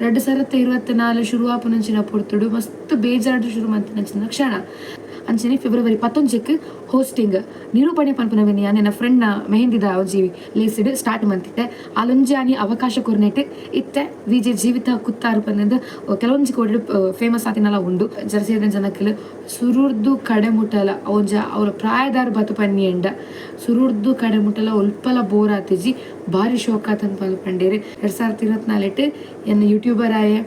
2024 ಶುರುವಾಪುನಂಚಿನ ಪೊರ್ತುಡು ಮಸ್ತ್ ಬೇಜಾರ್ಡ್ ಶುರು ಮಂತಿನಂಚಿನ ಕ್ಷಣ. ಅಂಚನೆ ಫೆಬ್ರವರಿ 11ಕ್ ಹೋಸ್ಟಿಂಗ್ ನಿರೂಪಣೆ ಪನ್ಪುನವೆನ್ ಯಾನ್ ಎನ್ನ ಫ್ರೆಂಡ್ನ ಮೆಹಂದಿದ ಒಂಜಿ ಲೇಸ್ಡ್ ಸ್ಟಾರ್ಟ್ ಮಂತಿತ್ತೆ. ಆಲೊಂಜಿ ಆನಿ ಅವಕಾಶ ಕೊರ್ನೆಟ್ ಇತ್ತೆ ವಿಜೆ ಜೀವಿತ ಕುತ್ತಾರು ಪಂದ್ ಕೆಲವೊಂಜಿ ಕೋಡಿಡ್ ಫೇಮಸ್ ಆತಿನಲ ಉಂಡು. ಜರಸೇರಿನ ಜನಕ್ಕಲು ಸುರುರ್ದು ಕಡೆ ಮುಟ್ಟಲ ಒಂಜ ಅವರ ಪ್ರಾಯದಾರ್ ಬತ್ತು ಪನ್ನಿಯಂಡ ಸುರುರ್ದು ಕಡೆ ಮುಟ್ಟಲ ಒಲ್ಪಲ ಬೋರ್ ಆತಿಜಿ, ಭಾರಿ ಶೋಕ್ ಆತನ್ ಪಂದ್ ಪಂಡೇರು. 2024ಟ್ ಎನ್ನ ಯೂಟ್ಯೂಬರ್ ಆಯೆ,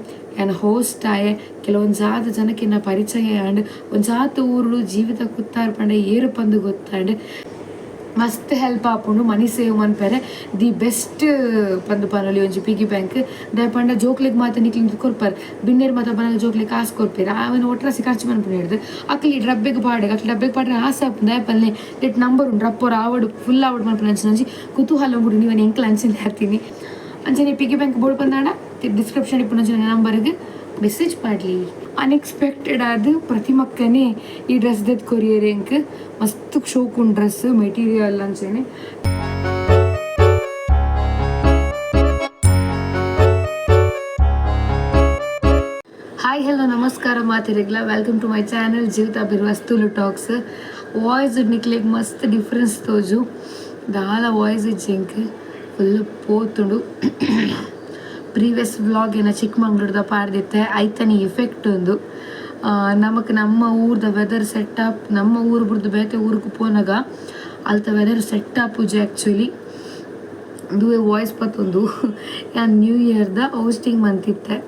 ಎನ್ನ ಹೋಸ್ಟ್ ಆಯೆ, ಕೆಲವೊಂಜಾತ ಜನಕ್ಕಿನ್ನ ಪರಿಚಯ ಆಂಡ್, ಒಂಜಾತ ಊರುಡು ಜೀವಿತ ಕುತ್ತಾರು ಪಂಡ ಏರು ಪಂದ್ ಗೊತ್ತಾಂಡ್. ಮಸ್ತ್ ಹೆಲ್ಪ್ ಆಪುಂಡು ಮನಿ ಸೇವ್ ಮನ್ಪೆರೆ. The best ಪಂದ್ ಪನೊಲಿ ಒಂಜಿ ಪಿಗ್ಗಿ ಬ್ಯಾಂಕ್. ದಾಯೆ ಪಂಡ ಜೋಕ್ಲೆಗ್ ಮಾತ ನಿಕ್ಲಿಂದ್ ಕೊರ್ಪರ್, ಬಿನ್ನೆರ್ ಮಾತ ಬನ್ನಗ ಜೋಕ್ಲೆಗ್ ಕಾಸು ಕೊರ್ಪೆರ್. ಆವೆನ್ ಒಟ್ರಾಸಿ ಖರ್ಚು ಮನ್ಪುನ ಹಿಡ್ದು ಅಕ್ಲ್ ಈ ಡಬ್ಬೆಗ್ ಪಾಡೆ, ಅಕ್ಲ್ ಡಬ್ಬೆಗ್ ಪಾಡ್ರೆ ಆಸೆ ಆಪುಂಡು. ದಾಯೆ ಪನ್ಲೆ, ನೆಟ್ ನಂಬರ್ ಉಂಡು, ರಪ್ಪೊರ ಆವಡ್ ಫುಲ್ ಆವಡ್ ಮನ್ಪುನ ಅಂಚಿನ ಒಂಜಿ ಕುತೂಹಲ ಉಂಡು. ನೀವನ್ ಎಂಕ್ಲ ಅಂಚಿನ ಹಾಕ್ತೀನಿ. ಅಂಚನೆ ಪಿಗ್ಗಿ ಬ್ಯಾಂಕ್ ಬೋಡು ಪಂದಾಂಡ ಡಿಸ್ಕ್ರಿಪ್ಷನ್ ಇಪ್ಪುನ ನಂಬರ್ಗೆ ಮೆಸೇಜ್ ಪಾಡ್ಲಿ. ಅನ್ಎಕ್ಸ್ಪೆಕ್ಟೆಡ್ ಆದ್ ಪ್ರತಿಮಕ್ಕನೇ ಈ ಡ್ರೆಸ್ ದೆತ್ ಕೊರಿಯರ್. ಎಂಕ್ ಮಸ್ತ್ ಶೋಕ್ ಉಂಡು ಡ್ರೆಸ್ ಮೆಟೀರಿಯಲ್ ಅಂಚನೆ. ಹಾಯ್, ಹಲೋ, ನಮಸ್ಕಾರ ಮಾತೆರೆಗ್ಲ. Welcome to my channel Jeevitha Birvas Tulu talks. Voice ನಿಕ್ಲೆಗ್ ಮಸ್ತ್ ಡಿಫ್ರೆನ್ಸ್ ತೋಜು. ದಾಲ ವಾಯ್ಸ್ ಇಜ್ಜಿ ಎಂಕ್, ಫುಲ್ ಪೋತುಂಡು. ಪ್ರೀವಿಯಸ್ ವ್ಲಾಗ್ ಏನ ಚಿಕ್ಕಮಂಗ್ಳೂರ್ದ ಪಾಡ್ದಿತ್ತೆ, ಐತನಿ ಎಫೆಕ್ಟ್ ಉಂದು. ನಮಕ್ ನಮ್ಮ ಊರ್ದ ವೆದರ್ ಸೆಟ್ ನಮ್ಮ ಊರು ಬುಡ್ದು ಬೇತೆ ಊರಿಗೆ ಪೋನಗ ಅಲ್ತ ವೆದರ್ ಸೆಟ್ ಆಪುಜಿ ಆ್ಯಕ್ಚುಲಿ. ದುವೆ ವಾಯ್ಸ್ ಪತ್ತೊಂದು. ಯಾನ್ ನ್ಯೂ ಇಯರ್ದ ಹೋಸ್ಟಿಂಗ್ ಮಂತಿತ್ತೆ.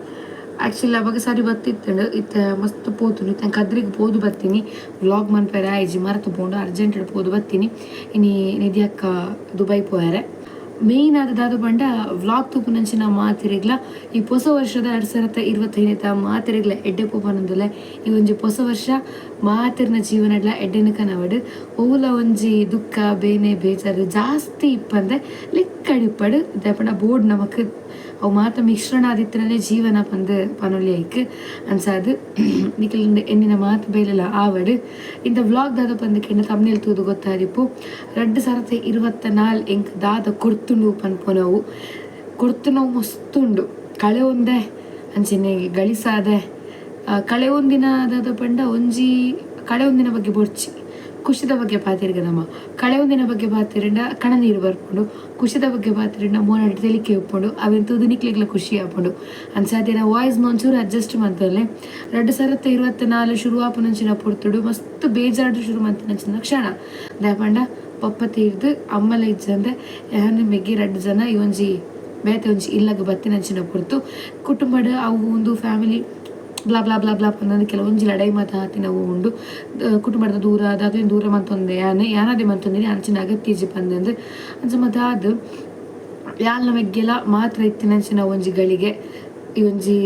ಆ್ಯಕ್ಚುಲಿ ಅವಾಗ ಸರಿ ಬತ್ತಿತ್ತಂಡು, ಇತ್ತೆ ಮಸ್ತ್ ಪೋತುಂಡು. ಇತ್ತೆ ಕದ್ರಿಗೆ ಪೋದು ಬತ್ತೀನಿ. ವ್ಲಾಗ್ ಮನ್ಪೆರೆ ಆಯ್ಜಿ, ಮರತು ಪೋಂಡು. ಅರ್ಜೆಂಟ್ ಪೋದು ಬತ್ತೀನಿ. ಇನಿ ನಿಧಿ ಅಕ್ಕ ದುಬೈ ಪೋಯಾರೆ. ಮೇಯ್ನ್ ಆದ ದಾದ ಪಂಡ, ವ್ಲಾಗ್ ತೂಪುನಂಚಿನ ಮಾತೆರೆಗ್ಲ ಈ ಪೊಸ ವರ್ಷದ 2025ತ ಮಾತೆರೆಗ್ಲ ಎಡ್ಡೆ ಪೋಪನಂದುಲೆ. ಈ ಒಂಜಿ ಪೊಸ ವರ್ಷ ಮಾತೆರ್ನ ಜೀವನಡ್ಲ ಎಡ್ಡೆನ ಕನವಡ್. ಓಲ ಒಂಜಿ ದುಃಖ, ಬೇನೆ, ಬೇಜಾರು ಜಾಸ್ತಿ ಇಪ್ಪಂದೆ ಲೆಕ್ಕಡಿಪ್ಪಡು. ದಾಯೆ ಬೋರ್ಡ್ ನಮಕ್ ಅವು ಮಾತ ಮಿಶ್ರಣ ಆದಿತ್ತನೇ ಜೀವನ ಪಂದ್ ಪನೊಲಿ ಐಕ್. ಅಂಚಾದ್ ನಿಕಲ್ ಎನ್ನಿನ ಮಾತು ಬೇಲೆಲ ಆವಡ್. ಇಂತ ವ್ಲಾಗ್ ದಾದ ಪಂದ್ ಕೆಂಡ ತಮ್ನೇಲ್ ತೂದು ಗೊತ್ತಾದಿಪ್ಪು. 2024 ಎಂಕ್ ದಾದ ಕೊರ್ತುಂಡು ಪನ್ಪುನವು. ಕೊರ್ತುನವು ಮಸ್ತ್ ಉಂಡು. ಕಳೆ ಒಂದೆ ಅಂಚನೆ ಗಳಿಸಾದೆ. ಕಳೆ ಒಂದಿನ ದಾದ ಪಂಡ, ಒಂಜಿ ಕಳೆ ಒಂದಿನ ಬಗ್ಗೆ ಬೊರ್ಚಿ, ಖುಷಿದ ಬಗ್ಗೆ ಪಾತೆರ್ಗ ನಮ್ಮ. ಕಳೆ ಒಂದಿನ ಬಗ್ಗೆ ಪಾತೆರಂಡ ಕಣನೀರು ಬರ್ಪುಂಡು, ಖುಷಿದ ಬಗ್ಗೆ ಪಾತೆರಂಡ ಮೋನಡ್ ತೆಲಿಕೆ ಉಪ್ಪುಂಡು. ಅವೆನ್ ತೂದು ನಿಕ್ಲೆಗ್ಲ ಖುಷಿ ಆಪುಂಡು. ಅಂಚಾದ್ ವಾಯ್ಸ್ ಒಂಚೂರು ಅಡ್ಜಸ್ಟ್ ಮಂತೊಲ್ಲೆ. 2024 ಶುರುವಾಪುನಂಚಿನ ಪೊರ್ತುಡು ಮಸ್ತ್ ಬೇಜಾರ್ಡ್ ಶುರು ಮಂತಿನಂಚಿನ ಕ್ಷಣ. ದಾಯೆ ಪಂಡ ಪಪ್ಪ ತೀರ್ದು ಅಮ್ಮಲ ಇಜ್ಜಂದೆ ಯಾನ್ ಮೆಗ್ಗಿ ರಡ್ಡ್ ಜನ ಈ ಒಂಜಿ ಬೇತೆ ಒಂಜಿ ಇಲ್ಲಗ್ ಬತ್ತಿನಂಚಿನ ಪೊರ್ತು. ಕುಟುಂಬಡ್ ಅವು ಒಂದು family blah blah blah blah ಪಂದ್ ಕೆಲವೊಂಜಿ ಲಡಾಯಿ ಮಾತ ಆತಿನವು ಉಂಡು. ಕುಟುಂಬದ ದೂರ ದಾದ ದೂರ ಮಂತೊಂದೆ ಯಾನ್, ಯಾನಾದೆ ಮಂತೊಂದಿನಿ, ಅಂಚಿನ ಅಗತ್ಯ ಇಜ್ಜಿ ಪಂದಂದು. ಅಂಚ ಮತ್ತೆ ಅದು ಯಾಲ್ನ ಮೆಗ್ಗೆಲ ಮಾತ್ರ ಇತ್ತಿನಂಚಿನ ಒಂಜಿ ಗಳಿಗೆ ಈ ಒಂಜಿ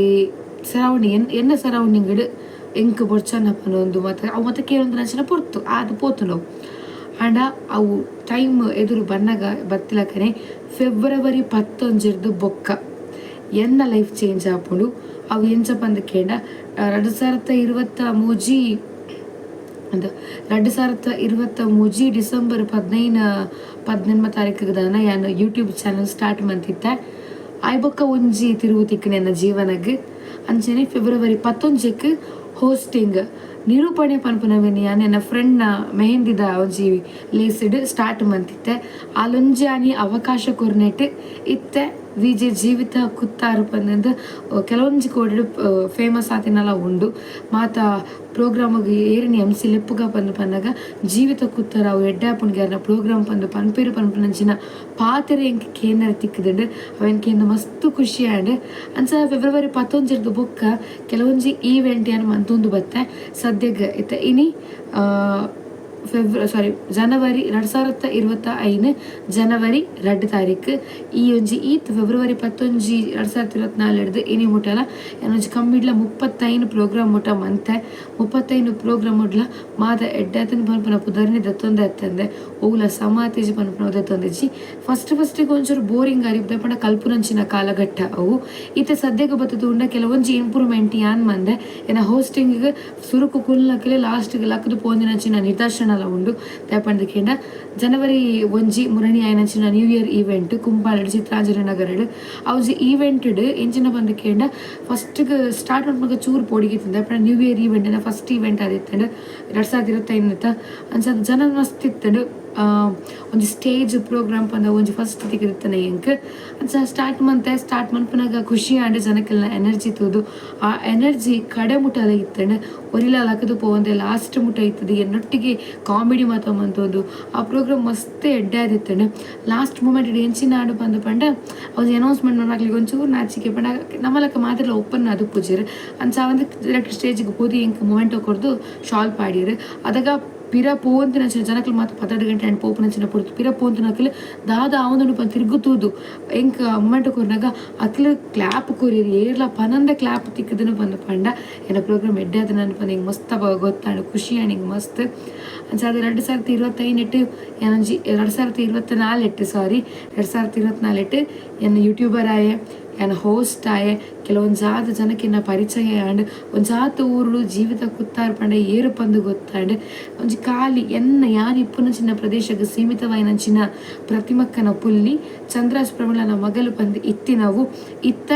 ಸರೌಂಡಿಂಗ್, ಎನ್ನ ಸರೌಂಡಿಂಗ್ ಎಂಕ್ ಬೊರ್ಚನ್ನ ಪನೊಂದು ಮತ್ತೆ ಅವು ಮತ್ತೆ ಕೇಳೊಂದು ಅಂಚಿನ ಪೊರ್ತು ಅದು ಪೋತು ನಾವು. ಆಂಡ ಅವು ಟೈಮ್ ಎದುರು ಬನ್ನಗ ಬತ್ತಿಲಕನೆ ಫೆಬ್ರವರಿ 11ರ್ದು ಬೊಕ್ಕ ಎನ್ನ ಲೈಫ್ ಚೇಂಜ್ ಆಪುಂಡು. ಅವು ಎಂಚ ಪಂದ್ ಕೇಂಡ, 2023 ಅಂದ್, 2023 ಡಿಸೆಂಬರ್ 15, 18 ತಾರೀಕಿಗೆ ದಾನ ಯಾನ್ YouTube channel start ಮಂತಿತ್ತೆ. ಆಯ್ ಬೊಕ್ಕ ಒಂಜಿ ತಿರುವು ತಿಕ್ಕನೆ ಎನ್ನ ಜೀವನಗ್. ಅಂಚನೆ ಫೆಬ್ರವರಿ 11ಕ್ ಹೋಸ್ಟಿಂಗ್ ನಿರೂಪಣೆ ಪನ್ಪುನವೆನ್ ಯಾನ್ ಎನ್ನ ಫ್ರೆಂಡ್ನ ಮೆಹಂದಿದ ಒಂಜಿ ಲೇಸ್ಡ್ ಸ್ಟಾರ್ಟ್ ಮಂತಿತ್ತೆ. ಆಲೊಂಜಿ ಆನಿ ಅವಕಾಶ ಕೊರ್ನೆಟ್ ಇತ್ತೆ ವಿಜೆ ಜೀವಿತ ಕುತ್ತಾರು ಪಂದ್ ಕೆಲವೊಂಜಿ ಕೋಡಿಡ್ ಫೇಮಸ್ ಆತಿನಲ ಉಂಡು. ಮಾತ ಪ್ರೋಗ್ರಾಮ್ಗೆ ಏರಿನಿ ಎಮ್ ಸಿ ಲೆಪ್ಪುಗ ಪಂದ್ ಪನ್ನಗ ಜೀವಿತ ಕುತ್ತಾರ ಅವು ಎಡ್ಡೆ ಆಪುಂಡು ಪ್ರೋಗ್ರಾಮ್ ಪಂದ್ ಪನ್ಪೇರು ಪನ್ಪುನಂಚಿನ ಪಾತೆರ ಎಂಕ್ ಕೇಂದ್ರ ತಿಕ್ಕುದುಂಡು. ಅವೆನ್ ಕೇಂದ್ರ ಮಸ್ತ್ ಖುಷಿ ಆಂಡ್. ಅಂಚ ಫೆಬ್ರವರಿ 11ರ್ದು ಬೊಕ್ಕ ಕೆಲವೊಂಜಿ ಈವೆಂಟ್ ಯಾನ್ ಮಂತೊಂದು ಬತ್ತೆ. ಸದ್ಯಗ್ ಇತ್ತೆ ಇನಿ ಸಾರಿ, ಜನವರಿ 2025 ಜನವರಿ 2 ತಾರೀಕು. ಈ ಒಂಜಿ ಈತ್ ಫೆಬ್ರವರಿ 11 2024ರ್ದು ಇನಿ ಮುಟ್ಟಲ ಒಂಜಿ ಕಮ್ಮಿಡ್ಲ 35 ಪ್ರೋಗ್ರಾಮ್ ಮುಟ್ಟ ಮಂತೆ. 35 ಪ್ರೋಗ್ರಾಮ್ ಮುಟ್ಲ ಮಾತ ಎಡ್ಡಾತನ ಪನ್ಪುನ ಪುದರ್ನಿ ದತ್ತೊಂದೆ ಅತ್ತಂದೆ ಓಲ ಸಮಾತೇಜಿ ಪನ್ಪುನ ದತ್ತೊಂದಿಜ್ಜಿ. ಫಸ್ಟ್ ಫಸ್ಟಿಗೆ ಒಂಚೂರು ಬೋರಿಂಗ್ ಅರಿಪುದೆ, ಪಂಡ ಕಲ್ಪುನಂಚಿನ ಕಾಲಘಟ್ಟ ಅವು. ಇತ್ತೆ ಸದ್ಯಕ್ಕೆ ಬತ್ತದು ಉಂಡ ಕೆಲವೊಂಜಿ ಇಂಪ್ರೂವ್ಮೆಂಟ್ ಯಾನ್ ಮಂದೆ. ಏನ ಹೋಸ್ಟಿಂಗ್ ಸುರುಕು ಕುಲ್ನಕ್ಲೆ ಲಾಸ್ಟ್ಗೆ ಲಕ್ಕದು ಪೋಂದಿನಂಚಿನ ನಿದರ್ಶನ. ಫಂಕ್ಷನ್ ಉಂಡು. ದಾಯೆ ಕೇಂಡ ಜನವರಿ 1 ಮುರಣಿ ಆಯಿನಂಚಿನ new year event ಕುಂಬಾಲಡ್ ಚಿತ್ರಾಂಜಲಿ ನಗರಡ್. ಆ ಒಂಜಿ ಈವೆಂಟ್ ಎಂಚಿನ ಪಂದ್ ಕೇಂಡ ಫಸ್ಟ್ ಸ್ಟಾರ್ಟ್ ಮನ್ಪುನಗ ಚೂರು ಪೋಡಿಗೆ ಇತ್ತುಂಡು. ದಾಯೆ new year event first event ಆದಿತ್ತುಂಡು 2025ತ. ಅಂಚ ಜನ ಮಸ್ತ್ ಇತ್ತುಂಡು. ಒಂಜಿ ಸ್ಟೇಜ್ ಪ್ರೋಗ್ರಾಮ್ ಪಂದ ಒಂಜಿ ಫಸ್ಟ್ ತಿಕ್ಕಿದಿತ್ತನೆ ಎಂಕ್. ಅಂಚ ಸ್ಟಾರ್ಟ್ ಮಂತೆ. ಸ್ಟಾರ್ಟ್ ಮನ್ಪುನಗ ಖುಷಿ ಆಂಡ್ ಜನಕ್ಲೆನ ಎನರ್ಜಿ ತೂದು. ಆ ಎನರ್ಜಿ ಕಡೆ ಮುಟ್ಟಲ ಇತ್ತುಂಡು. ಒರಿಲ ಲಕುದು ಪೋವಂದೆ ಲಾಸ್ಟ್ ಮುಟ್ಟ ಇತ್ತುದು. ಎನ್ನೊಟ್ಟಿಗೆ ಕಾಮಿಡಿ ಮಾತ ಮಂತೊಂದು ಆ ಪ್ರೋಗ್ರಾಮ್ ಮಸ್ತ್ ಎಡ್ಡೆ ಆದಿತ್ತುಂಡು. ಲಾಸ್ಟ್ ಮೂಮೆಂಟ್ ಎಂಚಿನ ಆಂಡ್ ಪಂದ್ ಪಂಡ, ಒಂಜಿ ಅನೌನ್ಸ್ಮೆಂಟ್ ಮನ್ಪುನಕ್ಲೆಗ್ ಒಂಚೂರು ನಾಚಿಕೆ ಪಂಡ ನಮಲಕ ಮಾತೆರ್ಲ ಓಪನ್ ಆದ್ ಉಪ್ಪುಜೆರ್. ಅಂಚ ಆವಂದೆ ಡೈರೆಕ್ಟ್ ಸ್ಟೇಜ್ ಪೋದು ಎಂಕ್ ಮೊಮೆಂಟೋ ಕೊರ್ದು ಶಾಲ್ ಪಾಡ್ಯೆರ್. ಅದಗ ಪಿರ ಪೋವಂತಿನಂಚಿನ ಜನಕುಲು ಮಾತ 12 ಗಂಟೆ ಆಂಡ್ ಪೋಪುನಂಚಿನ ಪೊರ್ತು. ಪಿರ ಪೋವಂತಿನಕುಲು ದಾದ ಆವೊಂದುಂಡು ಪಂದ್ ತಿರ್ಗು ತೂದು ಎಂಕ್ ಮೊಮೆಂಟೋ ಕೊರ್ನಗ ಅಕ್ಲು ಕ್ಲಾಪ್ ಕೊರಿಯೆರ್. ಏರ್ಲ ಪನಂದೆ ಕ್ಲಾಪ್ ತಿಕ್ಕುದುನು ಪಂದ್ ಪಂಡ ಎನ್ನ ಪ್ರೋಗ್ರಾಮ್ ಎಡ್ಡೆ ಆತುಂಡು ಪಂದ್ ಎಂಕ್ ಮಸ್ತ್ ಗೊತ್ತಾಂಡ್. ಖುಷಿ ಆಂಡ್ ಎಂಕ್ ಮಸ್ತ್. ಅಂಚಾದ್ 2025ಟ್ ಯಾನೊಂಜಿ 2024ಟ್, ಸಾರಿ, 2024ಟ್ ಎನ್ನ ಯೂಟ್ಯೂಬರ್ ಆಯೆ, ಯಾನ್ ಹೋಸ್ಟ್ ಆಯೆ. ಕೆಲವೊಂಜಾತ್ ಜನಕ್ಕೆ ಎನ್ನ ಪರಿಚಯ ಆಂಡ್. ಒಂಜಾತ್ ಊರುಡು ಜೀವಿತ ಕುತ್ತಾರ್ ಪಂಡ ಏರು ಪಂದ್ ಗೊತ್ತಾಂಡ್. ಒಂಜಿ ಖಾಲಿ ಎನ್ನ ಯಾನ್ ಇಪ್ಪುನಂಚಿನ ಪ್ರದೇಶಗ್ ಸೀಮಿತವಾಯಿನಂಚಿನ ಪ್ರತಿಮಕ್ಕನ ಪುಲ್ಲಿ ಚಂದ್ರಾಸ್ ಪ್ರಮೀಳನ ಮಗಲು ಪಂದ್ ಇತ್ತಿನವು ಇತ್ತ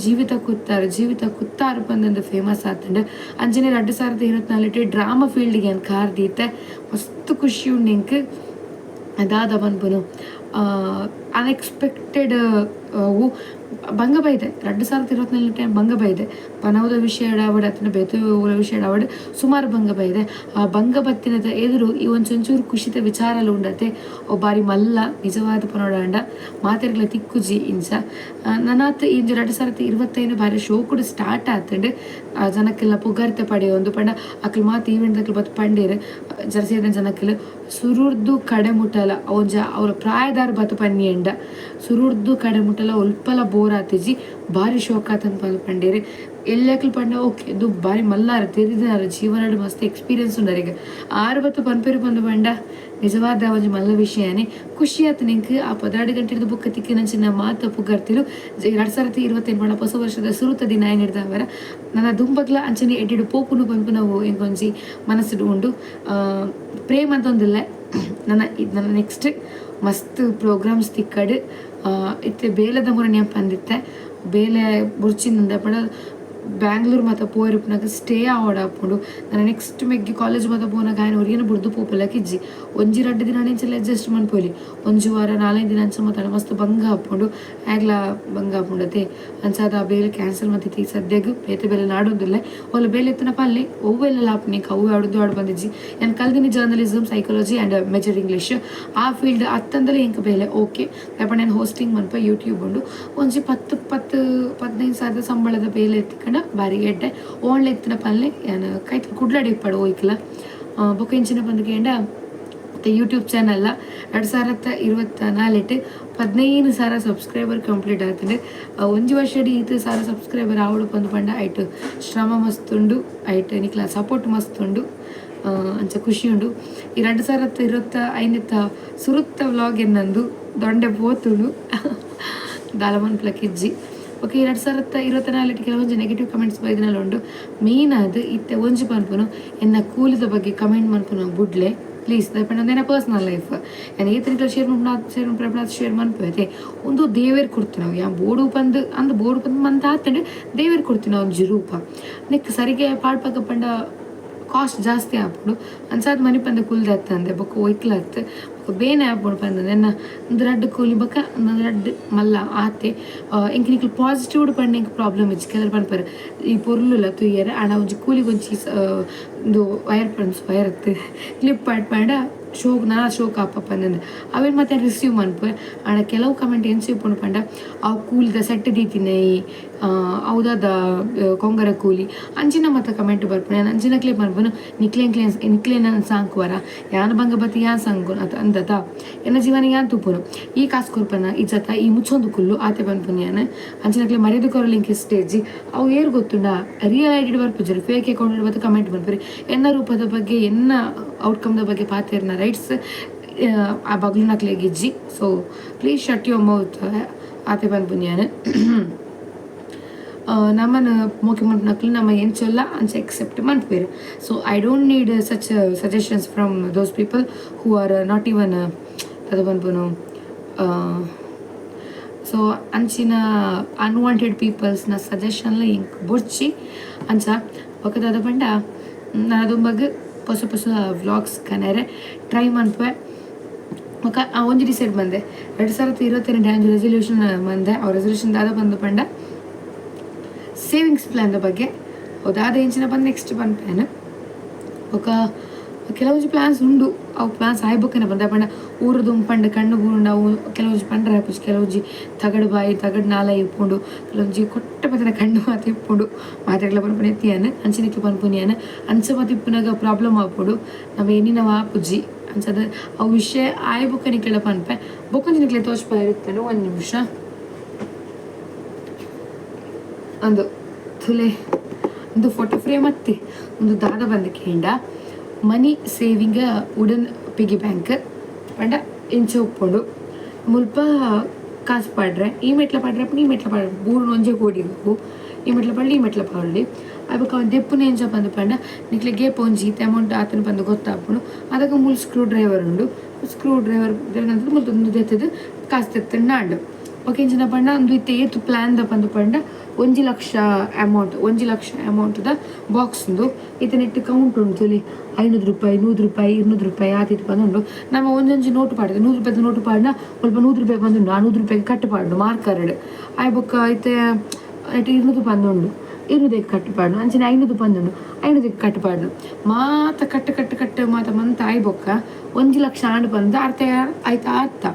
ಜೀವಿತ ಕುತ್ತಾರ್, ಜೀವಿತ ಕುತ್ತಾರ್ ಪಂದ್ ಫೇಮಸ್ ಆತುಂಡು. ಅಂಚನೆ 2024ಟ್ ಡ್ರಾಮಾ ಫೀಲ್ಡ್ ಯಾನ್ ಕಾರ್ ದೀತೆ. ಮಸ್ತ್ ಖುಷಿ ಉಂಡು ಎಂಕ್. ದಾದ ಪನ್ಪುನು, ಅನ್ಎಕ್ಸ್ಪೆಕ್ಟೆಡ್ ಅವು ಬಂಗ ಬೈದೆ. 2024 ಟೈಮ್ ಬಂಗ ಬೈದೆ. ಪನವುದ ವಿಷಯ ಆವಡ್ ಅತ್ತಂಡ ಬೇತೆ ವಿಷಯ ಆವಡ್, ಸುಮಾರು ಬಂಗ ಬೈದೆ. ಆ ಬಂಗ ಬತ್ತಿನದ ಎದುರು ಈ ಒಂಚೊಂಚೂರು ಖುಷಿತ ವಿಚಾರಲು ಉಂಡತೆ. ಅವು ಬಾರಿ ಮಲ್ಲ ನಿಜವಾದ ಪನೊಡಾಂಡ ಮಾತೆರ್ಗ್ಲ ತಿಕ್ಕುಜಿ ಇಂಚ. ನನಾತ್ ಇಂಚ 2025 ಬಾರಿ ಶೋಕುಡು ಸ್ಟಾರ್ಟ್ ಆತುಂಡು. ಆ ಜನಕ್ಕೆಲ್ಲ ಪುಗರ್ತೆ ಪಡೆಯೊಂದು ಪಂಡ ಅಕ್ಲು ಮಾತ ಈವೆಂಟ್ ದಕ್ಲು ಬತ್ತ್ ಪಂಡೇರ್, ಜನಸೇನ ಜನಕ್ಲು ಸುರುರ್ದು ಕಡೆ ಮುಟ್ಟಲ ಒಂಜ ಅವರ ಪ್ರಾಯದಾರ್ ಬತ್ತು ಪನ್ನಿಯಂಡ ಸುರುರ್ದು ಕಡೆ ಮುಟ್ಟಲ ಒಲ್ಪಲ ಬೋರ್ ಆತಿಜಿ, ಬಾರಿ ಶೋಕ್ ಆತನ್ ಪಂಡೇರ್. ಎಲ್ಲಕ್ಲು ಪಂಡ ಓಕೆ, ಇದು ಬಾರಿ ಮಲ್ಲಾರ ತೆರಿದಿನಾರ, ಜೀವನಡ್ ಮಸ್ತ್ ಎಕ್ಸ್ಪೀರಿಯನ್ಸ್ ಉಂಡರಿಗೆ ಆರು ಬತ್ತು ಪನ್ಪೆರು ಪಂದು ಪಂಡ ನಿಜವಾದ ಒಂಜಿ ಮಲ್ಲ ವಿಷಯನೇ. ಖುಷಿ ಆತು ನಿಂಕ್. ಆ 12 ಗಂಟೆದ ಬುಕ್ಕ ತಿಕ್ಕಿನಂಚಿನ ಮಾತ ಪುಗರ್ತಿಲು 2025 ಪಂಡ ಹೊಸ ವರ್ಷದ ಸುರುತ ದಿನ ಏನಿಡ್ದವರ ನನ್ನ ದುಂಬಗ್ಲ ಅಂಚನೆ ಎಡ್ಡೆಡ್ ಪೋಪುನು ಪನ್ಪುನವು ಎಂಕೊಂಜಿ ಮನಸ್ಸುಡು ಉಂಡು. ಪ್ರೇಮ್ ಅಂತೊಂದಿಲ್ಲ. ನನ್ನ ನನ್ನ ನೆಕ್ಸ್ಟ್ ಮಸ್ತ್ ಪ್ರೋಗ್ರಾಮ್ಸ್ ತಿಕ್ಕಡ್. ಇತ್ತೆ ಬೇಲೆದ ಮುರ ಪಂದಿತ್ತೆ. ಬೇಲೆ ಬುರ್ಚಿಂದ ಪಂಡ ಬ್ಯಾಂಗ್ಳೂರ್ ಮಾತ ಪೋಯಿರುಪ್ಪುನಗ ಸ್ಟೇ ಆವೊಡಾಪುಂಡು. ನನ ನೆಕ್ಸ್ಟ್ ಮೆಗ್ಗಿ ಕಾಲೇಜ್ ಮಾತ ಪೋನಗ ಆಯನ್ ಒರಿಯನ ಬುಡ್ದು ಪೋಪುಲಕ ಇಜ್ಜಿ. ಒಂಜಿ ರಡ್ಡ್ ದಿನ ಇಂಚಲ ಅಡ್ಜಸ್ಟ್ ಮನ್ಪೊಲಿ. ಒಂಜಿ ವಾರ ನಾಲೈದು ದಿನ ಅಂಚ ಮಾತ ಮಸ್ತ್ ಬಂಗ ಆಪುಂಡು, ಆಗ್ಲ ಬಂಗ ಆಪುಂಡು ಅತೆ. ಅಂಚಾದ್ ಆ ಬೇಲೆ ಕ್ಯಾನ್ಸಲ್ ಮಲ್ತಿತ್ತೆ. ಈ ಸದ್ಯಗ್ ಬೇತೆ ಬೇಲೆ ನಾಡೊಂದುಲ್ಲೆ. ಓಲ ಬೇಲೆ ಇತ್ತಿನ ಪಲ್ಲೆ ಒವ್ವೆಲ್ಲ ಆಪುನಿ ಅವು ಆಡುದು ಆಡು ಬಂದಿಜ್ಜಿ. ಯಾನ್ ಕಲ್ದಿನಿ journalism, psychology and major English. ಆ ಫೀಲ್ಡ್ ಅತ್ತಂದಲೇ ಎಂಕ್ ಬೇಲೆ ಓಕೆ. ದಾಯೆ ನಾನು ಹೋಸ್ಟಿಂಗ್ ಮನ್ಪ, ಯೂಟ್ಯೂಬ್ ಉಂಡು. ಒಂಜಿ ಪತ್ತು ಪತ್ತು ಪದಿನೈದು ಸಾವಿರದ ಸಂಬಳದ ಬೇಲೆ ತಿಕ್ಕಂಡ ಬಾರಿ ಎಡ್ಡೆ. ಓನ್ಲಿ ಇತ್ತಿನ ಪಲ್ಲೆ ಯಾನ್ ಕೈತಲ್ ಕುಡ್ಲಡ್ ಇಪ್ಪಡು ಒಯ್ಕ್ಲ. ಬೊಕ ಇಂಚಿನ ಪಂದ್ ಕೇಂಡ, ಮತ್ತು ಯೂಟ್ಯೂಬ್ ಚಾನಲ್ 2024ಟ್ 15,000 ಸಬ್ಸ್ಕ್ರೈಬರ್ ಕಂಪ್ಲೀಟ್ ಆತುಂಡು. ಒಂಜಿ ವರ್ಷಡ್ ಈತ್ ಸಾವಿರ ಸಬ್ಸ್ಕ್ರೈಬರ್ ಆವೊಡು ಪಂದ್ ಪಂಡ ಐಟ್ ಶ್ರಮ ಮಸ್ತ್ ಉಂಡು, ಐಟ್ ನಿಕ್ಲ ಸಪೋರ್ಟ್ ಮಸ್ತ್ ಉಂಡು. ಅಂಚ ಖುಷಿ ಉಂಡು. ಈ 2025ತ್ತ ಸುರುತ್ತ ವ್ಲಾಗ್ ಎನ್ನಂದು ದೊಂಡೆ ಪೋತುಂಡು, ದಾಲ ಮನ್ಪುಲಕ ಇಜ್ಜಿ. ಓಕೆ, 2024 ಕೆಲವೊಂಜಿ ನೆಗೆಟಿವ್ ಕಮೆಂಟ್ಸ್ ಬೈದಿನಲ ಉಂಡು. ಮೇನ್ ಆದ್ ಇತ್ತೆ ಒಂಜಿ ಪನ್ಪುನು, ಎನ್ನ ಕೂಲಿದ ಬಗ್ಗೆ ಕಮೆಂಟ್ ಮನ್ಪುನ ಬುಡ್ಲೆ ಪ್ಲೀಸ್. ದಾಯೆ ಪಂಡ ಪರ್ಸನಲ್ ಲೈಫ್. ಯಾನ್ ಏತ್ ನಿಕ್ಲ ಶೇರ್ ಮನ್ಪುನ ಶೇರ್ ಮನ್ಪುನ ಶೇರ್ ಮನ್ಪುವೆ. ಉಂದು ದೇವೆರ್ ಕೊಡ್ತಿನವು. ಯಾನ್ ಬೋಡು ಪಂದ್ ಅಂದ್ ಬೋಡು ಪಂದ್ ಮಂತ್ ಆತ್ಂಡ್. ದೇವೆರ್ ಕೊಡ್ತಿನ ಒಂಜಿ ರೂಪ. ನೆಕ್ಕ್ ಸರಿಗೆ ಪಾಡ್ಪಗ ಪಂಡ ಕಾಸ್ಟ್ ಜಾಸ್ತಿ ಆಪುಂಡು. ಅಂಚಾದ್ ಮನಿಪಂದೆ ಕುಲ್ದೆ ಬೊಕ್ಕ ಒಯ್ಕ್ಲ ಅತ್ತ್. ಬೊಕ್ಕ ಬೇನೆ ಆಪುಂಡು ಪಂದ್ ಎನ್ನ ಉಂದು ರಡ್ಡ್ ಕೂಲಿ ಬೊಕ್ಕ ಉಂದು ರಡ್ಡ್ ಮಲ್ಲ ಆತೆ. ಎಂಕ್ ನಿಕ್ಲ್ ಪಾಸಿಟಿವ್ ಪಂಡ ಎಂಕ್ ಪ್ರಾಬ್ಲಮ್ ಇಜ್ಜಿ. ಕೆಲವು ಪನ್ಪೆರ್ ಈ ಪೊರ್ಲುಲ ತೂಯೆರೆ, ಆಂಡ ಒಂಜಿ ಕೂಲಿಗ್ ಒಂಜಿ ಉಂದು ವೈರ್ ಪನ್ಸ್ ವೈರ್ ಅತ್ತ್ ಕ್ಲಿಪ್ ಪಾಡ್ಪಾಂಡ ಶೋಕ್ ನಾ ಶೋಕ್ ಆಪ ಪಂದ್ ಅವೆನ್ ಮತ್ತೆ ರಿಸೀವ್ ಮನ್ಪುವೆ. ಆಂಡ ಕೆಲವು ಕಮೆಂಟ್ ಎಂಚ ಇಪ್ಪುಂಡು ಪಂಡ, ಅವು ಕೂಲಿದ ಸೆಟ್ ದೀತಿನೈ, ಅವು ದಾದ ಕೊಂಗರ ಕೂಲಿ ಅಂಚಿನ ಮತ್ತ ಕಮೆಂಟ್ ಬರ್ಪುಂಡು. ಯಾನ್ ಅಂಚಿನಕ್ಲೆ ಪನ್ಪುನು, ನಿಕ್ಲೆನ್ ನಿಕ್ಲೆನ ಸಾಂಕುವರ? ಯಾನ್ ಬಂಗ ಬತ್ತಿ ಯಾನ್ ಸಾಂಕುನು ಅತ ಅಂದತ? ಎನ್ನ ಜೀವನ ಯಾನ್ ತೂಪುನು. ಈ ಕಾಸ್ ಕೊರ್ಪನ ಇಜ್ಜತ? ಈ ಮುಚ್ಚೊಂದು ಕುಲ್ಲು ಆತೆ ಪನ್ಪುನು ಯಾನ್. ಅಂಚಿನಕ್ಲೆ ಮರ್ಯಾದೆ ಕೊರಲಿಂಕ್ ಸ್ಟೇಜ್. ಅವು ಏರ್ ಗೊತ್ತುಂಡ? ರಿಯಲ್ ಐಡಿ ಬರ್ಪುಜೆರ್, ಫೇಕ್ ಅಕೌಂಟ್ ಬತ್ತು ಕಮೆಂಟ್ ಮನ್ಪುವೆರ್. ಎನ್ನ ರೂಪದ ಬಗ್ಗೆ, ಎನ್ನ ಔಟ್ಕಮ್ದ ಬಗ್ಗೆ ಪಾತೆರ್ನ ರೈಟ್ಸ್ ಆ ಬಗ್ಲುನಕ್ಲೆಗ್ ಇಜ್ಜಿ. So please shut your mouth ಆತೆ ಪನ್ಪುನಿ ಯಾನ್. ನಮನ ಮೋಕೆ ಮನ್ಪುನಕ್ಲು ನಮ ಎಂಚೊಲ್ಲ ಅಂಚ ಎಕ್ಸೆಪ್ಟ್ ಮನ್ಪುವೆರ್. So I don't need such suggestions from those people who are not even ದಾದ ಪನ್ಪುನು. ಸೊ ಅಂಚಿನ ಅನ್ವಾಂಟೆಡ್ ಪೀಪಲ್ಸ್ನ ಸಜೆಷನ್ಲ ಎಂಕ್ ಬೊಡ್ಚಿ. ಅಂಚ ಬೊಕ ದಾದ ಪಂಡ, ನನ ದುಂಬಗ್ ಪೊಸ ಪೊಸ ವ್ಲಾಗ್ಸ್ ಕನೆರೆ ಟ್ರೈ ಮನ್ಪುವೆ. ಬೊಕ ಒಂಜಿ ಡಿಸೈಡ್ ಮಂದೆ, 2022 ಒಂಜಿ ರೆಸಲ್ಯೂಷನ್ ಮಂದೆ. ಅವು ರೆಸಲ್ಯೂಷನ್ ದಾದ ಬಂದು ಪಂಡ, ಸೇವಿಂಗ್ಸ್ ಪ್ಲ್ಯಾನ್ ಬಗ್ಗೆ. ದಾದ ಎಂಚಿನ ಬಂದು ನೆಕ್ಸ್ಟ್ ಪನ್ಪೇನು. ಬೊಕ ಕೆಲವೊಂಜಿ ಪ್ಲಾನ್ಸ್ ಉಂಡು. ಅವು ಪ್ಲಾನ್ಸ್ ಆಯ್ ಬೊಕ್ಕನೆ ಬಂದ ಪಂಡ, ಊರು ದುಂಪಂಡ ಕಣ್ಣು ಬೂರುಂಡ ಅವು ಕೆಲವೊಂಜಿ ಪಂಡ್ರೆ ಆಪುಜಿ. ಕೆಲವೊಂಜಿ ತಗಡು ಬಾಯಿ, ತಗಡು ನಾಲಾಯಿ ಇಪ್ಪುಂಡು. ಕೆಲವೊಂಜಿ ಕೊಟ್ಟ ಪತ್ತಿನ ಕಣ್ಣು ಮಾತ ಇಪ್ಪುಂಡು. ಮಾತೆರ್ಗ್ಲ ಪನ್ಪುನ ಎತ್ತಿಯಾನ್, ಅಂಚಿನಕ್ಕೆ ಪನ್ಪುನಿಯಾನ್. ಅಂಚ ಮಾತ ಇಪ್ಪುನಾಗ ಪ್ರಾಬ್ಲಮ್ ಆಪುಂಡು, ನಮ್ಮ ಎನ್ನಿನವ ಆಪುಜಿ. ಅಂಚದ ಅವು ವಿಷಯ ಆಯ್ ಬೊಕ್ಕ ನಿಕ್ಲೆಡ ಪನ್ಪೆ. ಬೊಕ್ಕೊಂಜಿ ನಿಕ್ಲೆ ತೋಜ್ಪಾಯೆರೆ ಇತ್ತುಂಡು, ಒಂಜಿ ನಿಮಿಷ. ಅಂದು ತುಲೆ, ಒಂದು ಫೋಟೋ ಫ್ರೇಮ್ ಅತ್ತೆ. ಒಂದು ದಾದ ಬಂದು ಕೇಂಡ, money saving wooden piggy bank ಪಂಡ ಇಂಚ ಉಪ್ಪುಂಡು. ಮುಲ್ಪ ಕಾಸು ಪಾಡ್ರೆ, ಈ ಮೆಟ್ಲ ಪಾಡ್ರೆ, ಈ ಮೆಟ್ಲ ಪಾಡ್ರೆ, ಬೂರುನು ಒಂಜೆ ಕೋಡಿಗು. ಈ ಮೆಟ್ಲ ಪಾಡ್ಲಿ, ಈ ಮೆಟ್ಲ ಪಾಡ್ಲಿ. ಅ ಬೊಕ ದೆಪ್ಪುನ ಎಂಚ ಪಂದ್ ಪಂಡ, ನಿಕ್ಲೆ ಗೇಪ್ ಒಂಜಿ ಈತ್ ಅಮೌಂಟ್ ಆತನ ಪಂದ್ ಗೊತ್ತಾಪುಂಡು. ಅದಗ ಮೂಲು ಸ್ಕ್ರೂ ಡ್ರೈವರ್ ಉಂಡು. ಸ್ಕ್ರೂ ಡ್ರೈವರ್ ಮುಲ್ಪ ಉಂದು ದೆತ್ತುದು ಕಾಸು ದೆತ್ತುಂಡ ಆಂಡ್. ಬೊಕ ಎಂಚಿನ ಪಂಡ, ಉಂದು ಇತ್ತೆ ಏತ್ ಪ್ಲಾನ್ ದ ಪಂದ್ ಪಂಡ, 1 ಲಕ್ಷ ಅಮೌಂಟ್, 1 ಲಕ್ಷ ಅಮೌಂಟ್ ದ ಬಾಕ್ಸ್ ಉಂದು. ಇತ್ತೆ ನೆಟ್ಟ್ ಕೌಂಟ್ ಉಂಡು ತೂಲೆ, 500 ರೂಪಾಯಿ, 100 ರೂಪಾಯಿ, 200 ರೂಪಾಯಿ ಆತ್ ಈತ್ ಪಂದ್ ಉಂಡು. ನಮ ಒಂಜೊಂಜಿ ನೋಟು ಪಾಡ್ದ್, 100 ರೂಪಾಯಿದ ನೋಟು ಪಾಡ್ಂಡ ಮುಲ್ಪ 100 ರೂಪಾಯಿ ಬಂದುಂಡು. ಆ 100 ರೂಪಾಯಿಗ್ ಕಟ್ ಪಾಡುಂಡು ಮಾರ್ಕರ್ ಡ್. ಆಯ್ ಬೊಕ್ಕ ಇತ್ತೆ ನೆಟ್ಟ್ 200 ಪಂದುಂಡು, 200ಕ್ ಕಟ್ ಪಾಡುಂಡು. ಅಂಚನೆ 500 ಪಂದುಂಡು, 500ಕ್ ಕಟ್ ಪಾಡುಂಡು. ಮಾತ cut cut cut ಮಾತ ಮಂತ್ ಆಯ್ ಬೊಕ್ಕ 1 ಲಕ್ಷ ಆಂಡ್ ಪಂದ್ ಅರ್ಥ ಆಯ್ತಾ ಅರ್ಥ.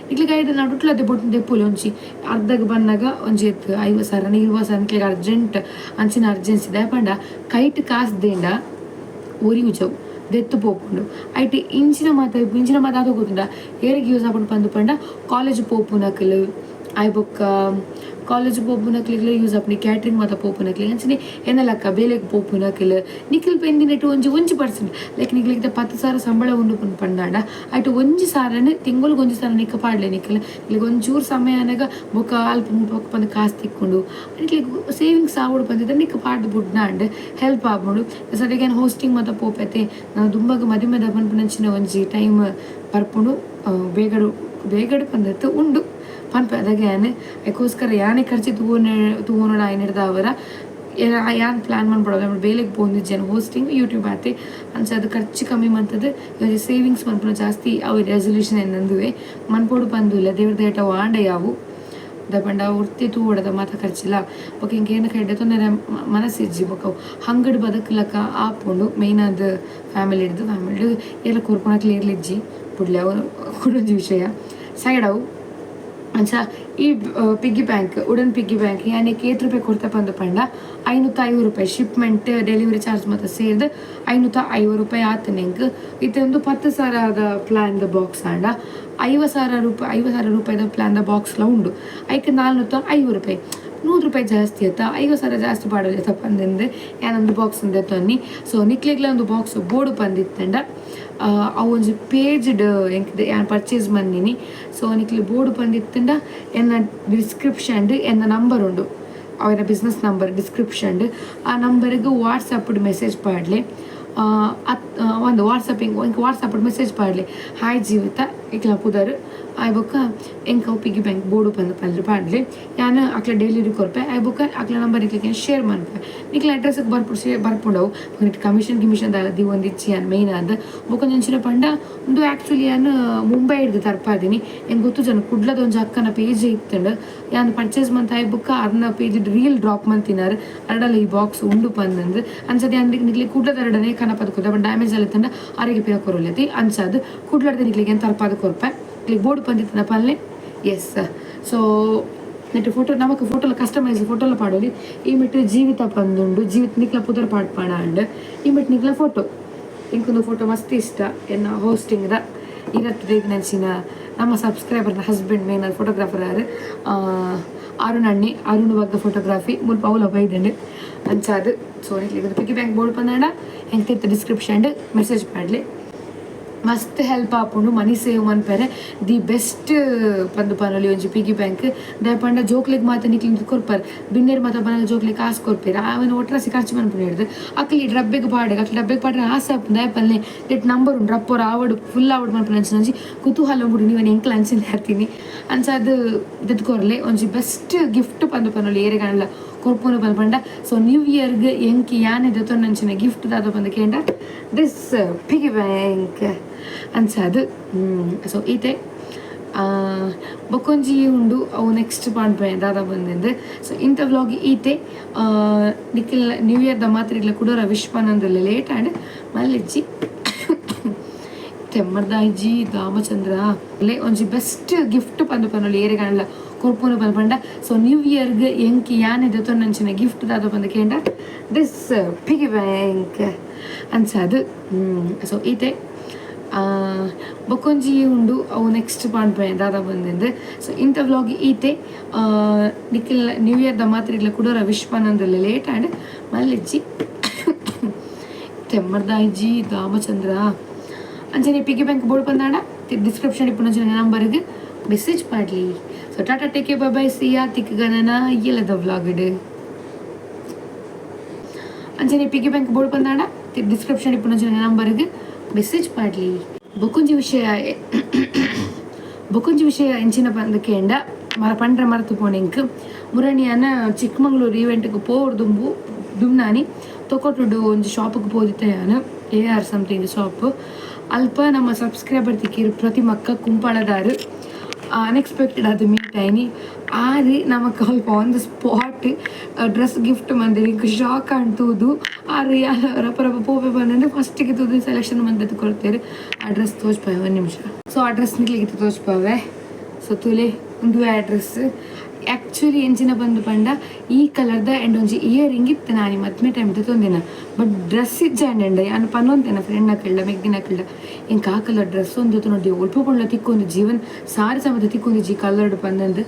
ನಿಕ್ಲೆಗ್ ಐಟ್ ನಡುಟ್ಲ ಬೊಟ್ಟು ದೆಪ್ಪುಲೆ. ಒಂಜಿ ಅರ್ಧಗ್ ಬನ್ನಗ ಒಂಜಿ ಎತ್ತು 50 ಸಾವಿರ, 20 ಸಾವಿರ ನಿಕ್ಲೆಗ್ ಅರ್ಜೆಂಟ್ ಅಂಚಿನ ಅರ್ಜೆನ್ಸಿ. ದಾಯೆ ಪಂಡ ಕೈಟ್ ಕಾಸ್ ದೇಂಡ ಒರಿಯುಜವು, ದೆತ್ತು ಪೋಪುಂಡು. ಐಟ್ ಇಂಚಿನ ಮಾತ, ಇಂಚಿನ ಮಾತ ದಾದ ಗೊತ್ತುಂಡ ಏರೆಗ್ ಯೂಸ್ ಆಪುಂಡು ಪಂದ್ ಪಂಡ, ಕಾಲೇಜ್ ಪೋಪುನಕುಲು, ಆಯ್ ಬೊಕ್ಕ ಕಾಲೇಜ್ ಪೋಪುನಕ್ಲೆಗ್ಲ ಯೂಸ್ ಆಪುಂಡು, ಕ್ಯಾಟ್ರಿಂಗ್ ಮಾತ ಪೋಪುನಕ್ಲೆಗ್. ಅಂಚನೆ ಎನ್ನಲಕ್ಕ ಬೇಲೆಗ್ ಪೋಪುನಕುಲು ನಿಕುಲು ಪೆಂದಿನೆಟ್ ಒಂಜಿ ಒಂಜಿ ಪರ್ಸೆಂಟ್, ಲೈಕ್ ನಿಕ್ಲೆಗ್ 10,000 ಸಂಬಳ ಉಂಡು ಪಂದ್ ಪಂಡಾಂಡ, ಐಟ್ 1,000ನ್ ತಿಂಗೊಳಿಗೆ 1,000 ನಿಕ್ಕ ಪಾಡ್ಲೆ. ನಿಕುಲು ನಿಕ್ಲೆಗ್ ಒಂಚೂರು ಸಮಯ ಆನಗ ಬೊಕ್ಕ ಅಲ್ಪ ಮುಲ್ಪ ಪಂದ್ ಕಾಸ್ ತಿಕ್ಕುಂಡು. ನಿಕ್ಲೆಗ್ ಸೇವಿಂಗ್ಸ್ ಆವೊಡು ಪಂದಿದ್ರೆ ನಿಕ್ ಪಾಡ್ದ್ ಬುಡ್ನಾಂಡ್ ಹೆಲ್ಪ್ ಆಪುಂಡು. ಸದ್ಯಕ್ಕೆ ಯಾನ್ ಹೋಸ್ಟಿಂಗ್ ಮಾತ ಪೋಪೆತೆ. ನನ ದುಂಬಗ್ ಮದಿಮೆದ ಪನ್ಪುನಂಚಿನ ಒಂಜಿ ಟೈಮ್ ಬರ್ಪುಂಡು. ಬೇಗಡು ಬೇಗಡು ಪಂದತ್ ಉಂಡು ಪನ್ಪೆ. ಅದಗ ಯಾನ್ ಐಕೋಸ್ಕರ ಯಾನೆ ಖರ್ಚಿ ತೂವೊನೆ ತೂವೊನೊಡು ಆಯ್ನೆಡ್ದಾವರ ಯಾನ್ ಪ್ಲ್ಯಾನ್ ಮನ್ಪೊಡು. ಬೇಲೆಗ್ ಪೋವೊಂದಿಜ್ಜಿ, ಹೋಸ್ಟಿಂಗ್, ಯೂಟ್ಯೂಬ್ ಆತೆ. ಅಂಚ ಅದು ಖರ್ಚು ಕಮ್ಮಿ ಮಂತುದು ಒಂಜಿ ಸೇವಿಂಗ್ಸ್ ಮನ್ಪುನ ಜಾಸ್ತಿ. ಅವು ರೆಸಲ್ಯೂಷನ್ ಎನ್ನಂದುವೆ ಮನ್ಪೊಡು ಪಂದುಲ್ಲ. ದೇವ್ರ ದಯೆಟ್ ಅವು ಆಂಡ ಯಾವು. ದಾಯೆ ಪಂಡ ಒರ್ತಿ ತೂವೊಡದ ಮಾತ ಖರ್ಚಿಲ. ಬೊಕ ಎಂಕ್ ಏನ ಎಡ್ಡೆ ತೊಂದರೆ ಮನಸ್ಸಿಜ್ಜಿ. ಬೊಕ ಹಂಗಡ್ ಬದುಕುಲಕ ಆಪುಂಡು. ಮೇಯ್ನ್ ಆದ್ ಫ್ಯಾಮಿಲಿ ಹಿಡ್ದು ಫ್ಯಾಮಿಲಿ ಏರ್ಲ ಕೊರ್ಪುನಕ್ಲು ಏರ್ಲ ಇಜ್ಜಿ, ಬುಡ್ಲೆ, ಅವು ಕುಡೊಂಜಿ ವಿಷಯ, ಸೈಡ್ ಅವು. ಅಂಚ ಈ piggy bank, wooden piggy bank ಯಾನ್ ಏತ್ ರೂಪಾಯಿ ಕೊರ್ತೆ ಪಂದ್ ಪಂಡ, 550 ರೂಪಾಯಿ. Shipment, delivery charge ಮಾತ ಸೇರ್ದ್ 550 ರೂಪಾಯಿ ಆತನ ಎಂಕ್. ಇತ್ತೆ ಒಂದು 10,000ದ ಪ್ಲ್ಯಾನ್ ದ ಬಾಕ್ಸ್ ಆಂಡ, 50,000 ರೂಪಾಯಿ, 50,000 ರೂಪಾಯಿದ ಪ್ಲ್ಯಾನ್ ದ ಬಾಕ್ಸ್ ಲ ಉಂಡು. ಐಕ್ 450 ರೂಪಾಯಿ, 100 ರೂಪಾಯಿ ಜಾಸ್ತಿ ಆತ. 50,000 ಜಾಸ್ತಿ ಪಾಡೊಲಿ ಪಂದಿಂದೆ ಯಾನೊಂದು ಬಾಕ್ಸ್ ದೆತ್ತೊನ್ನಿ. ಸೊ ನಿಕ್ಲೆಗ್ಲ ಒಂದು ಬಾಕ್ಸ್ ಬೋಡು ಪಂದಿತ್ತಂಡ, ಅವು ಒಂಜಿ ಪೇಜ್ಡ್ ಎಂಕ್ ಯಾನ್ ಪರ್ಚೇಸ್ ಮಂದಿನಿ. ಸೊ ನಿಕ್ಲೆ ಬೋಡು ಪಂದಿತ್ತಂಡ ಎನ್ನ ಡಿಸ್ಕ್ರಿಪ್ಷನ್ ಎನ್ನ ನಂಬರ್ ಉಂಡು, ಅವರ business number description. ಆ ನಂಬರ್ಗೆ ವಾಟ್ಸಪ್ ಮೆಸೇಜ್ ಪಾಡ್ಲೆ. ಅತ್ ಒಂದು ವಾಟ್ಸಪ್ ಎಂಕ್ ವಾಟ್ಸಪ್ ಮೆಸೇಜ್ ಪಾಡ್ಲೆ, "ಹಾಯ್ ಜೀವಿತ, ಇಕ್ಲ ಪುದರ್, ಆಯ್ ಬೊಕ್ಕ ಎಂಕ್ ಅವು piggy bank board" ಪಂದ್ ಪಂದ್ ಪಾಡ್ಲೆ. ಯಾನ್ ಅಕ್ಲೆ ಡೆಲಿವರಿ ಕೊರ್ಪೆ. ಆಯ್ ಬೊಕ್ಕ ಅಕ್ಲೆ ನಂಬರ್ ನಿಕ್ಲೆಗ್ ಶೇರ್ ಮನ್ಪೆ. ನಿಕ್ಲೆ ಅಡ್ರೆಸ್ಗೆ ಬರ್ಪುಡು ಶೇರ್ ಬರ್ಪುಂಡವು. ಕಮಿಷನ್ ಗಿಮಿಷನ್ ದಾಲ ದೀವೊಂದಿಜ್ಜಿ ಯಾನ್ ಮೇಯ್ನ್ ಆದ್. ಬೊಕ್ಕ ಒಂಜಿ ಪಂಡ, ಉಂದು ಆ್ಯಕ್ಚುಲಿ ಯಾನ್ ಮುಂಬೈ ಹಿಡ್ದು ತರ್ಪಾದಿನಿ. ಎಂಕ್ ಗೊತ್ತು ಜನ ಕುಡ್ಲದ ಒಂಜಿ ಅಕ್ಕನ ಪೇಜ್ ಇತ್ತುಂಡು. ಯಾನ್ ಪರ್ಚೇಸ್ ಮಂತ್ ಆಯ್ ಬೊಕ್ಕ ಅರ್ನ page reel drop ಮಂತಿನಾರ್, ಅರಡಲ ಈ ಬಾಕ್ಸ್ ಉಂಡು ಪಂದಂದು. ಅಂಚದ ಯಾನ್ ನಿಕ್ಲೆ ಕುಡ್ಲದ ಅರಡನೆ ಕನಪದ ಕೊರ್ತೆ. ಡ್ಯಾಮೇಜ್ ಆಲಿತ್ತಂಡ ಆರಿಗೆ ಪಿರ ಕೊರೊಲ್ಯತಿ. ಅಂಚಾದ್ ಕುಡ್ಲದ ನಿಕ್ಲೆಗ್ ಏನ್ ತರ್ಪಾದ ಕೊರ್ಪೆ. ನಿಕ್ಲೆಗ್ ಬೋಡು ಪಂದಿತ್ತನ ಪಲ್ಲೆ. ಎಸ್, ಸೊ ನೆಟ್ ಫೋಟೋ ನಮಕ್ ಫೋಟೋಲ ಕಸ್ಟಮೈಸ್ ಫೋಟೋಲ ಪಾಡೊಲಿ. ಈ ಮಿಟ್ ಜೀವಿತ ಪಂದುಂಡು, ಜೀವಿತ ನಿಕ್ಲ ಪುದರ್ ಪಾಡ್ಪಾಣ ಅಂಡ್ ಈ ಮಿಟ್ ನಿಕ್ಲ ಫೋಟೋ. ಎಂಕೊಂದು ಫೋಟೋ ಮಸ್ತ್ ಇಷ್ಟ ಎನ್ನ ಹೋಸ್ಟಿಂಗ್ ದ. ಇರತ್ತು ನಂಚಿನ ನಮ್ಮ ಸಬ್ಸ್ಕ್ರೈಬರ್ನ husband main photographer ಆರು ಅರುಣ್ ಅಣ್ಣಿ, ಅರುಣ್ ಬಗ್ಗೆ ಫೋಟೋಗ್ರಫಿ ಮುಲ್ಪ ಅವಲ ಬೈದಂಡು. ಅಂಚಾದ್ ಸೊ ನಿಕ್ಲೆಗ್ piggy bank board ಪಂದಾಂಡ ಎಂಕ್ ತಿರ್ತ್ ಡಿಸ್ಕ್ರಿಪ್ಷನ್ ಮೆಸೇಜ್ ಪಾಡ್ಲೆ. ಮಸ್ತ್ ಹೆಲ್ಪ್ ಆಪುಂಡು ಮನಿ ಸೇವ್ ಮನ್ಪೆರೆ. The best ಪಂದ್ ಪನೊಲಿ ಒಂಜಿ ಪಿಗ್ಗಿ ಬ್ಯಾಂಕ್. ದಾಯೆ ಪಂಡ ಜೋಕ್ಲೆಗ್ ಮಾತ ನಿಕ್ಲು ಕೊರ್ಪರ್, ಬಿನ್ನೆರ್ ಮಾತ ಬನ್ನಗ ಜೋಕ್ಲೆಗ್ ಕಾಸು ಕೊರ್ಪೆರ್. ಆವೆನ್ ಒಟ್ರಾಸಿ ಖರ್ಚು ಮನ್ಪುನ ಹಿಡ್ದು ಅಕ್ಲ್ ಈ ಡಬ್ಬೆಗ್ ಪಾಡೆ, ಅಕ್ಲ್ ಡಬ್ಬೆಗ್ ಪಾಡ್ರೆ ಆಸೆ ಆಪುಂಡು. ದಾಯೆ ಪನ್ಲೆ, ನೆಟ್ ನಂಬರ್ ಉಂಡು, ರಪ್ಪೊರ ಆವಡ್ ಫುಲ್ ಆವಡ್ ಮನ್ಪುನ ಅಂಚಿನ ಒಂಜಿ ಕುತೂಹಲ ಉಂಡು. ನೀವನ್ ಎಂಕ್ಲ ಅಂಚಿನ ಆತೀನಿ. ಅಂಚಾದ್ ದೆತ್ತ್ ಕೊರ್ಲೆ, ಒಂಜಿ ಬೆಸ್ಟ್ ಗಿಫ್ಟ್ ಪಂದ್ ಪನೊಲಿ ಏರೆಗಾಂಡಲ ಕೊರ್ಪುನು ಪಂದ್ ಪಂಡ. ಸೊ ನ್ಯೂ ಇಯರ್ಗ್ ಎಂಕ್ ಯಾನೆ ದೆತೊನ್ನಂಚಿನ ಗಿಫ್ಟ್ ದಾದ ಪಂದ್ ಕೇಂಡ, this piggy bank. ಅಂಚಾದ್ ಸೊ ಈತೆ. ಬೊಕ್ಕೊಂಜಿ ಉಂಡು, ಅವು ನೆಕ್ಸ್ಟ್ ಪನ್ಪೆ ದಾದ ಬಂದಿಂದು. ಸೊ ಇಂಥ ವ್ಲಾಗ್ ಈತೆ. ನಿಖಿಲ್ ನ್ಯೂ ಇಯರ್ದ ಮಾತ್ರೆಗ್ಲ ಕುಡೋರ ವಿಶ್ ಪನ್ನೊಂದುಲ್ಲೆ. ಲೇಟ್ ಆಂಡ್, ಮಲ್ಲಿಜ್ಜಿ. ತೆಮ್ಮರ್ದಾಯಿಜಿ ದಾಮಚಂದ್ರ ಲೇ. ಒಂಜಿ ಬೆಸ್ಟ್ ಗಿಫ್ಟ್ ಪಂದ್ ಪನೊಲಿ ಏರೆಗಾಂಡಲ ಕೊರ್ಪುನು ಪಂದ್ ಪಂಡ. ಸೊ ನ್ಯೂ ಇಯರ್ಗ್ ಎಂಕ್ ಯಾನೆ ದೆತೊನ್ನಂಚಿನ ಗಿಫ್ಟ್ ದಾದ ಪಂದ್ ಕೇಂಡ, this piggy bank. ಅಂಚಾದ್ ಸೊ ಈತೆ. ಬೊಕ್ಕೊಂಜಿ ಉಂಡು, ಅವು ನೆಕ್ಸ್ಟ್ ಪನ್ಪೆ ದಾದ ಬಂದಿಂದು. ಸೊ ಇಂಥ ವ್ಲಾಗ್ ಈತೆ. ನಿಖಿಲ್ ನ್ಯೂ ಇಯರ್ದ ಮಾತ್ರೆಗ್ಲ ಕುಡೋರ ವಿಶ್ ಪನ್ನೊಂದುಲ್ಲೆ. ಲೇಟ್ ಆಂಡ್, ಮಲ್ಲಿಜ್ಜಿ. ತೆಮ್ಮರ್ದಾಯಿಜಿ ದಾಮಚಂದ್ರ. ಅಂಚನೆ piggy bank board ಪಂದಾಂಡ description ಇಪ್ಪುನಂಚಿನ ನಂಬರ್ಗೆ ಮೆಸೇಜ್ ಪಾಡ್ಲಿ. So tata, take, bye, see ya. ತಿಕ್ಕುಗನನ ಇಲ್ಲದ ವ್ಲಾಗ್. ಅಂಚನೆ piggy bank board ಪಂದಾಂಡ description ಇಪ್ಪುನಂಚಿನ ನಂಬರ್ಗೆ ಮೆಸೇಜ್ ಪಾಡ್ಲಿ. ಬೊಕೊಂಜಿ ವಿಷಯ ಎಂಚಿನ ಪಂದ್ ಕೇಂಡ, ಮರ ಪಂಡ್ರ ಮರತು ಪೋಣೆಂಕ್. ಮುರಣಿಯನ ಚಿಕ್ಕಮಂಗ್ಳೂರು ಈವೆಂಟ್ಗೆ ಪೋರ್ ದುಂಬು ದುಮ್ನಾನಿ ತೊಕೊಟುಡು ಒಂಜಿ ಶಾಪ್ಗೆ ಪೋದಿತ್ತೆ ಯಾನು, A R something shop. ಅಲ್ಪ ನಮ್ಮ ಸಬ್ಸ್ಕ್ರೈಬರ್ ತಿಕ್ಕಿರು, ಪ್ರತಿಮಕ್ಕ ಕುಂಪಳದಾರು. ಅನ್ಎಕ್ಸ್ಪೆಕ್ಟೆಡ್ ಅದು ಮೀಟ್ ಆಯ್ನಿ. ಆರು ನಮಕ್ ಅಲ್ಪ on the spot dress gift ಮಂದಿರಿ. Shock ಅಂಟುದು. ಆರು ರಪ ರಪ ಪೋಪೆ ಬಂದಂದ್ರೆ ಫಸ್ಟಿಗೆ ತೂದು ಸೆಲೆಕ್ಷನ್ ಮಂದದ್ದು ಕೊಡ್ತೇವೆ. ಆ ಡ್ರೆಸ್ ತೋಜ್ಪಾವೆ, ಒಂದು ನಿಮಿಷ. ಸೊ ಆ ಡ್ರೆಸ್ ನಿಕ್ಲಿಗೆ ತೋಜ್ಪಾವೆ. ಸೊ ತುಲೆ, ಒಂದು ಆ ಡ್ರೆಸ್ ಆ್ಯಕ್ಚುಲಿ ಎಂಚಿನ ಬಂದು ಪಂಡ, ಈ ಕಲರ್ದ ಆ್ಯಂಡ್ ಒಂಜಿ ಇಯರಿಂಗ್ ಇತ್ತು. ನಾನು ಮದ್ಮೆ ಟೈಮ್ ತೊಂದಿನ, ಬಟ್ ಡ್ರೆಸ್ ಇಜ್ಜಾಂಡ ಯಾನು ಪನ್ನೊಂತೇನ ಫ್ರೆಂಡ್ ನಕಲ್ಡ ಮೆಗ್ದಿನ ಕಳ್ಳ, ಎಂಕ್ ಆ ಕಲರ್ ಡ್ರೆಸ್ ಒಂದು ನೋಡಿ ಒಲ್ಪ ಪಂಡ್ಲ ತಿಕ್ಕೊಂದು, ಜೀವನ್ ಸಾರಿ ಸಮೇತ ತಿಕ್ಕೊಂದು ಕಲರ್ಡ್ ಪಂದಂದು.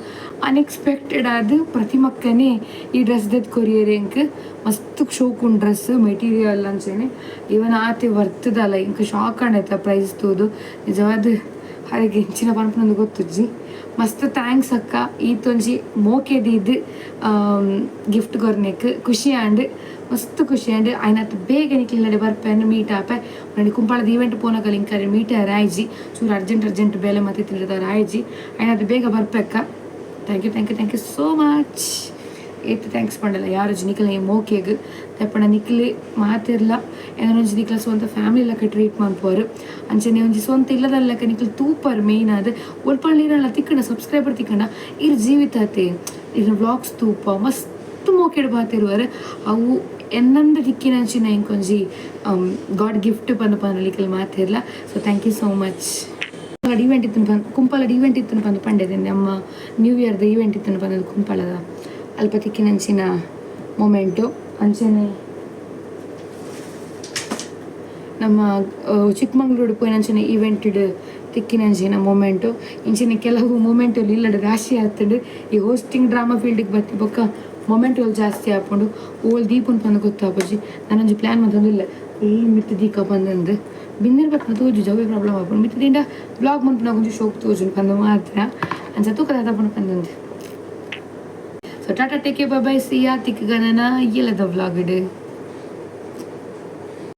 ಅನ್ಎಕ್ಸ್ಪೆಕ್ಟೆಡ್ ಆದ್ ಪ್ರತಿಮಕ್ಕನೇ ಈ ಡ್ರೆಸ್ ದೆತ್ ಕೊರಿಯರ್. ಎಂಕ್ ಮಸ್ತ್ ಶೋಕುಂಡು ಡ್ರೆಸ್ ಮೆಟೀರಿಯಲ್. ಅಂಚನೆ ಇವನ್ ಆತೆ ವರ್ತದಲ್ಲ. ಎಂಕ್ ಶಾಕ್ ಆಂಡೈತ ಪ್ರೈಸ್ ತೂದು. ನಿಜವಾದ ಹಾಗೆ ಎಂಚಿನ ಪನ್ಪುನಂದು ಗೊತ್ತುಜ್ಜಿ. ಮಸ್ತ್ thanks ಅಕ್ಕ, ಈತೊಂಜಿ ಮೋಕೆ ದೀದ್ ಗಿಫ್ಟ್ ಕೊರ್ನೆಕ್. ಖುಷಿ ಆಂಡ್, ಮಸ್ತ್ ಖುಷಿ ಆಂಡ್. ಆಯ್ನಾತ್ ಬೇಗ ನಿಕ್ಲೆನಡೆ ಬರ್ಪೆನ್, ಮೀಟ್ ಆಪೆ. ನನಗೆ ಕುಂಪಾಳದ ಈವೆಂಟ್ ಪೋನಗ ಲಿಂಕರೆ ಮೀಟ್ ಆಯ್ಜಿ. ಚೂರು ಅರ್ಜೆಂಟ್ ಅರ್ಜೆಂಟ್ ಬೇಲೆ ಮತ್ತೆ ತಿಂದಿದ್ದಾರೆ, ಆಯ್ಜಿ. ಆಯ್ನಾತ್ ಬೇಗ ಬರ್ಪೆಕ್ಕ. Thank you, thank you, thank you so much. ಏತ್ thanks ಪಂಡಲ್ಲ ಯಾರು ನಿಕಲ್ ಮೋಕೆಗ್ ತಪ್ಪಣ. ನಿಕ್ಲಿ ಮಾತಿರ್ಲ ಒಂಜಿ ನಿಕ್ಲ ಸ್ವಂತ ಫ್ಯಾಮಿಲಿ ಲೆಕ್ಕ ಟ್ರೀಟ್ ಮನ್ಪುವರು. ಅಂಚನೆ ಒಂಜಿ ಸ್ವಂತ ಇಲ್ಲದ ಲೆಕ್ಕ ನಿಕ್ಲು ತೂಪರ್. ಮೇಯ್ನ್ ಆದ್ ಒಲ್ಪಳ್ಳಿರಲ್ಲ ತಿಕ್ಕಣ ಸಬ್ಸ್ಕ್ರೈಬರ್ ತಿಕ್ಕಣ ಇರ್ ಜೀವಿತ ಆತೆ ಇರ್ನ ವ್ಲಾಗ್ಸ್ ತೂಪ ಮಸ್ತ್ ಮೋಕೆಡ್ ಬಾತಿರುವರು. ಅವು ಎನ್ನಂದ ತಿಕ್ಕಿನಂಚಿನ ಇಂಕೊಂಜಿ ಗಾಡ್ ಗಿಫ್ಟ್ ಪಂದ್ ಪನ್ನಲಿಕ್ಕೆ ಮಾತಿರ್ಲ. So thank you so much. Event ಇತ್ತು ಪನ್ ಕುಂಪಾಲದ ಈವೆಂಟ್ ಇತ್ತು ಪಂದು ಪಂಡೆದೆ. ನಮ್ಮ ನ್ಯೂ ಇಯರ್ದ ಈವೆಂಟ್ ಇತ್ತು ಪಂದದು ಕುಂಪಾಲದ. ಅಲ್ಪ ತಿಕ್ಕಿನಂಚಿನ ಮೊಮೆಂಟು. ಅಂಚನೆ ನಮ್ಮ ಚಿಕ್ಕಮಂಗ್ಳೂರು ಪೋಯಿನಂಚಿನ ಈವೆಂಟ್ ತಿಕ್ಕಿನಂಚಿನ ಮೊಮೆಂಟು. ಇಂಚಿನ ಕೆಲವು ಮೊಮೆಂಟು ಇಲ್ಲಡ ರಾಶಿ ಆಗ್ತದೆ. ಈ ಹೋಸ್ಟಿಂಗ್ ಡ್ರಾಮಾ ಫೀಲ್ಡಿಗೆ ಬತ್ತಿ ಬೊಕ್ಕ ಮೊಮೆಂಟುಗಳು ಜಾಸ್ತಿ ಆಪುಂಡು. ಓಲ್ ದೀಪುನ್ ಪಂದ್ ಗೊತ್ತಾಪುಜಿ. ನಾನೊಂಜಿ ಪ್ಲ್ಯಾನ್ ಮಂತೊಂದಿಲ್ಲ, ಫುಲ್ ಮಿತ್ತು ದೀಕ ಬಂದಂದು ಬಿನ್ನೆರ್ ಬತ್ನ ತೋಜುಜಿ, ಅವೇ ಪ್ರಾಬ್ಲಮ್ ಆಪುಂಡು. ಮಿತ್ತು ದಿಂಡ ವ್ಲಾಗ್ ಮನ್ಪುನಾಗ ಒಂಜಿ ಶೋಕ್ ತೋಜುಂಡು ಪಂದ್ ಮಾತ್ರ. ಅಂಚ ತೂಕ ದಾದ ಪಂದಂದು. So tata, take, bye, see ya. ತಿಕ್ಕುಗನನ ಇಲ್ಲದ ವ್ಲಾಗ್.